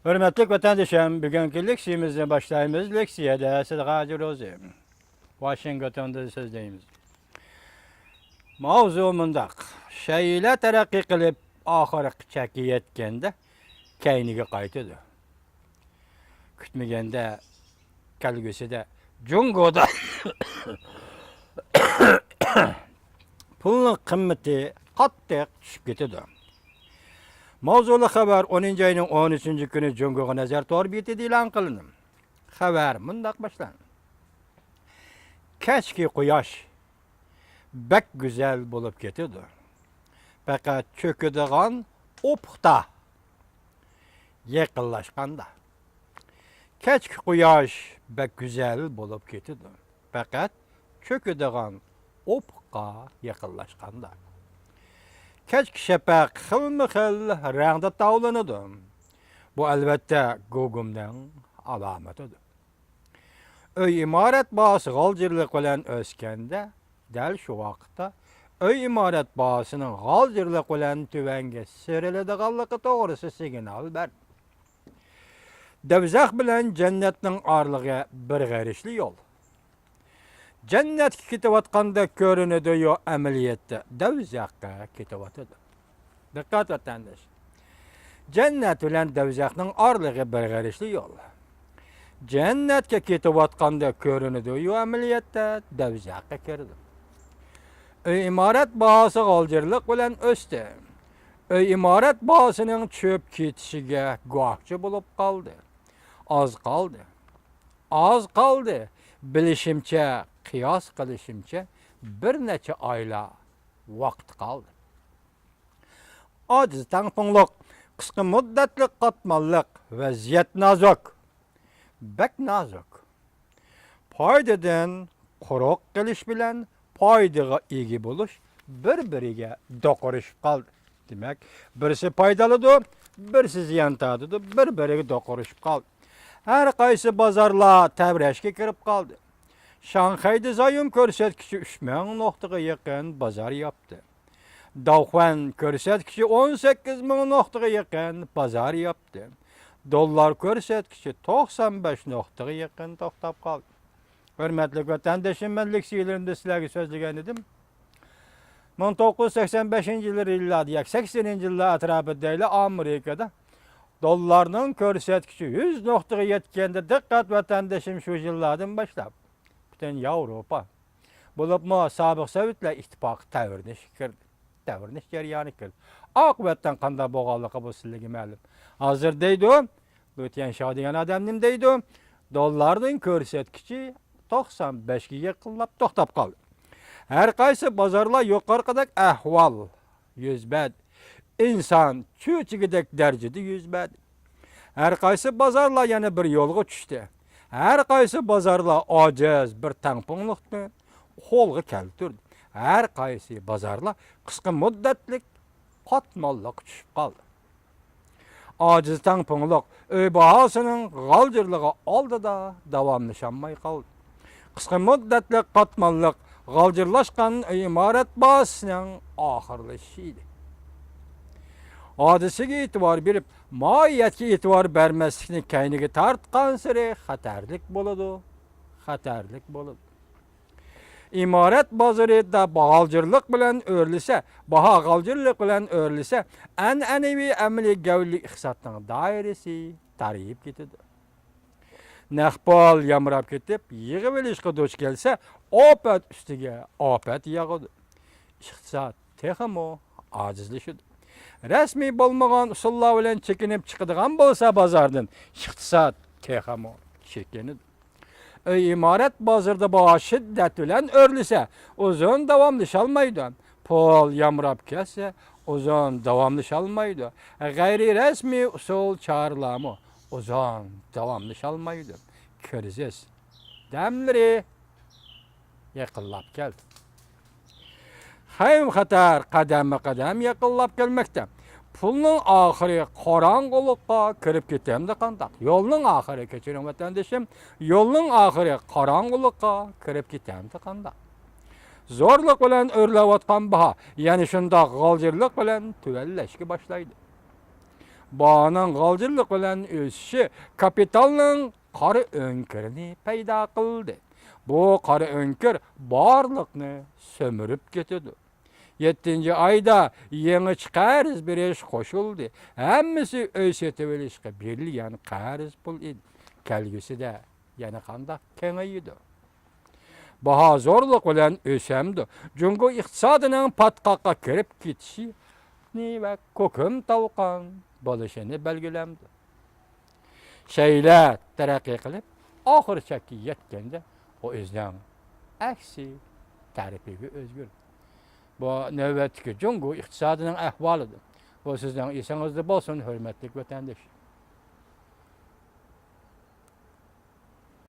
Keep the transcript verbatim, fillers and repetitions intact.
ھۆرمەتلىك ۋەتەندىشىم، بۈگۈنكى لېكسىيىمىزنى باشلايمىز. لېكسىيەدە سىدىق ھاجى روزى، ۋاشىنگتوندىن سۆزلەيمىز. ماۋزۇ مۇنداق: شەيئىلەر تەرەققىي قىلىپ، ئاخىرقى چەككە يەتكەندە، كەينىگە قايتىدۇ. كۈتمىگەندە، كەلگۈسىدە جۇڭگودا پۇلنىڭ قىممىتى قاتتىق چۈشۈپ كېتىدۇ. ماۋزۇلۇق خەۋەر ئونىنچى ئاينىڭ ئون ئۈچىنچى كۈنى جۇڭگو نەزەر تور بېتىدە ئېلان قىلىندى. خەۋەر مۇنداق باشلاندى: كەچكى قۇياش بەك گۈزەل بولۇپ كېتىدۇ، پەقەت چۆكىدىغان ئۇپۇقتا يېقىنلاشقاندا. كەچكى قۇياش بەك گۈزەل بولۇپ كېتىدۇ، پەقەت چۆكىدىغان ئۇپۇققا يېقىنلاشقاندا. كەچكى شەپەق خىلمۇ خىل رەڭدە تاۋلىنىدۇ. بۇ، ئەلۋەتتە، گۇگۇمنىڭ ئالامىتىدۇر. ئۆي ئىمارەت باھاسى غالجىرلىق بىلەن ئۆسكەندە، دەل شۇ ۋاقىتتا ئۆي ئىمارەت باھاسىنىڭ غالجىرلىق بىلەن تۆۋەنگە سىيرىلىدىغانلىقى توغرىسىدا سىگنال بەردى. دوزاخ بىلەن جەننەتنىڭ ئارىلىقى بىر غېرىشلا يول. جەننەتكە كېتىۋاتقاندەك كۆرۈنىدۇ-يۇ، ئەمەلىيەتتە دوزاخقا كېتىۋاتىدۇ. دىققەت، ۋەتەنداش! جەننەت بىلەن دوزاخنىڭ ئارىلىقى بىر غېرىشلا يول. جەننەتكە كېتىۋاتقاندەك كۆرۈنىدۇ-يۇ، ئەمەلىيەتتە دوزاخقا كىرىدۇ. ئۆي ئىمارەت باھاسى غالجىرلىق بىلەن ئۆستى. ئۆي ئىمارەت باھاسىنىڭ چۈشۈپ كېتىشىگە گۇۋاھچى بولۇپ قالدى. ئاز قالدى. ئاز قالدى. بىلىشىمچە، قىياس قىلىشىمچە، بىر نەچچە ئايلا ۋاقىت قالدى. ئاجىز تەڭپۇڭلۇق، قىسقا مۇددەتلىك قاتماللىق، ۋەزىيەت نازۇك. بەك نازۇك. پايدىدىن قۇرۇق قېلىش بىلەن پايدىغا ئىگە بولۇش بىر-بىرىگە دوقۇرۇشۇپ قالدى. دېمەك، بىرسى پايدا ئالىدۇ، بىرسى زىيان تارتىدۇ، بىر-بىرىگە دوقۇرۇشۇپ قالدى. ھەر قايسى بازارلار تەۋرەشكە كىرىپ قالدى. شاڭخەيدە زايوم كۆرسەتكۈچى ئۈچ مىڭ نۇقتىغا يېقىن بازار ياپتى. داۋخۈەن كۆرسەتكۈچى ئون سەككىز مىڭ نۇقتىغا يېقىن بازار ياپتى. دوللار كۆرسەتكۈچى توقسان بەش نۇقتىغا يېقىن توختاپ قالدى. ھۆرمەتلىك ۋەتەندىشىم، مەن لېكسىيەلىرىمدە سىلەرگە سۆزلىگەن ئىدىم. مىڭ توققۇز يۈز سەكسەن بەشىنچى يىللار ياكى سەكسىنىنچى يىللار ئەتراپىدىلا ئامېرىكىدا دوللارنىڭ كۆرسەتكۈچى يۈز نۇقتىغا يەتكەندە، دىققەت، ۋەتەندىشىم، شۇ يىللاردىن باشلاپ پۈتۈن ياۋروپا، بولۇپمۇ سابىق سوۋېتلار ئىتتىپاقى تەۋرىنىشكە كىردى. تەۋرىنىش جەريانىغا كىردى. ئاقىۋەتتىن قانداق بولغانلىقى بۇ سىلەرگە مەلۇم. ھازىر دەيدۇ، لۇ تيەنشاۋ دېگەن ئادەم نېمە دەيدۇ؟ دوللارنىڭ كۆرسەتكۈچى توقسان بەشكە يېقىنلاپ توختاپ قالدى. ھەر قايسى بازارلار يۇقىرىقىدەك ئەھۋال يۈز بەردى. ئىنسان چۆچۈگىدەك دەرىجىدە يۈز بەردى. ھەر قايسى بازارلار يەنە بىر يولغا چۈشتى. ھەر قايسى بازارلار ئاجىز بىر تەڭپۇڭلۇقنى قولغا كەلتۈردى. ھەر قايسى بازارلار قىسقا مۇددەتلىك قاتماللىققا چۈشۈپ قالدى. ئاجىز تەڭپۇڭلۇق ئۆي باھاسىنىڭ غالجىرلىقى ئالدىدا داۋاملىشالماي قالدى. قىسقا مۇددەتلىك قاتماللىق غالجىرلاشقان ئۆي ئىمارەت باھاسىنىڭ ئاخىرلىشىشى ئىدى. ھادىسىگە ئېتىبار بېرىپ، ماھىيەتكە ئېتىبار بەرمەسلىكنى كەينىگە تارتقانسېرى خەتەرلىك بولىدۇ، خەتەرلىك بولىدۇ. ئىمارەت بازىرىدا غالجىرلىق بىلەن ئۆرلىسە، باھا غالجىرلىق بىلەن ئۆرلىسە، ئەنئەنىۋى ئەمەلىي گەۋدىلىك ئىقتىسادنىڭ دائىرىسى تارىيىپ كېتىدۇ. نەق پۇل يامراپ كېتىپ، يىغىۋېلىشقا دۇچ كەلسە، ئاپەت ئۈستىگە ئاپەت ياغىدۇ. ئىقتىساد تېخىمۇ ئاجىزلىشىدۇ. رەسمىي بولمىغان ئۇسۇللار بىلەن چېكىنىپ چىقىدىغان بولسا بازاردىن، ئىقتىساد تېخىمۇ چېكىنىدۇ. ئۆي ئىمارەت بازىرىدا باھا شىددەت بىلەن ئۆرلىسە، ئۇزۇن داۋاملىشالمايدۇ. پۇل يامراپ كەتسە، ئۇزۇن داۋاملىشالمايدۇ. غەيرىي رەسمىي ئۇسۇل چارىلەرمۇ ئۇزۇن داۋاملىشالمايدۇ. كىرىزىس دەملىرى يېقىنلاپ كەلدى. خەۋپ-خەتەر قەدەممۇ قەدەم يېقىنلاپ كەلمەكتە. پۇلنىڭ ئاخىرى قاراڭغۇلۇققا كىرىپ كېتەمدۇ قانداق؟ يولنىڭ ئاخىرى، كەچۈرۈڭ ۋەتەندىشىم، يولنىڭ ئاخىرى قاراڭغۇلۇققا كىرىپ كېتەمدۇ قانداق؟ زورلۇق بىلەن ئۆرلەۋاتقان باھا يەنە شۇنداق غالجىرلىق بىلەن تۆۋەنلەشكە باشلايدۇ. باھانىڭ غالجىرلىق بىلەن ئۆسۈشى كاپىتالنىڭ قارا ئۆڭكۈرىنى پەيدا قىلدى. بۇ قارا ئۆڭكۈر بارلىقنى سۈمۈرۈپ كېتىدۇ. يەتتىنچى ئايدا يېڭىچە قەرز بېرىش قوشۇلدى. ھەممىسى ئۆي سېتىۋېلىشقا بېرىلگەن قەرز پۇل ئىدى. كەلگۈسىدە يەنە قانداق كېڭىيىدۇ؟ باھا زورلۇق بىلەن ئۆسەمدۇ؟ جۇڭگو ئىقتىسادىنىڭ پاتقاققا كىرىپ كېتىشىنى ۋە كوكۇم تاۋقان بولۇشىنى بەلگىلەمدۇ؟ شەيلە تەرەققىي قىلىپ، ئاخىر چەككە يەتكەندە، ئۇ ئۆزىنىڭ ئەكسى تەرىپىگە ئۆزگىرىدۇ. بۇ نۆۋەتتىكى جۇڭگو ئىقتىسادىنىڭ ئەھۋالىدۇر. بۇ سىزنىڭ ئېسىڭىزدە بولسۇن، ھۆرمەتلىك ۋەتەندىشىم.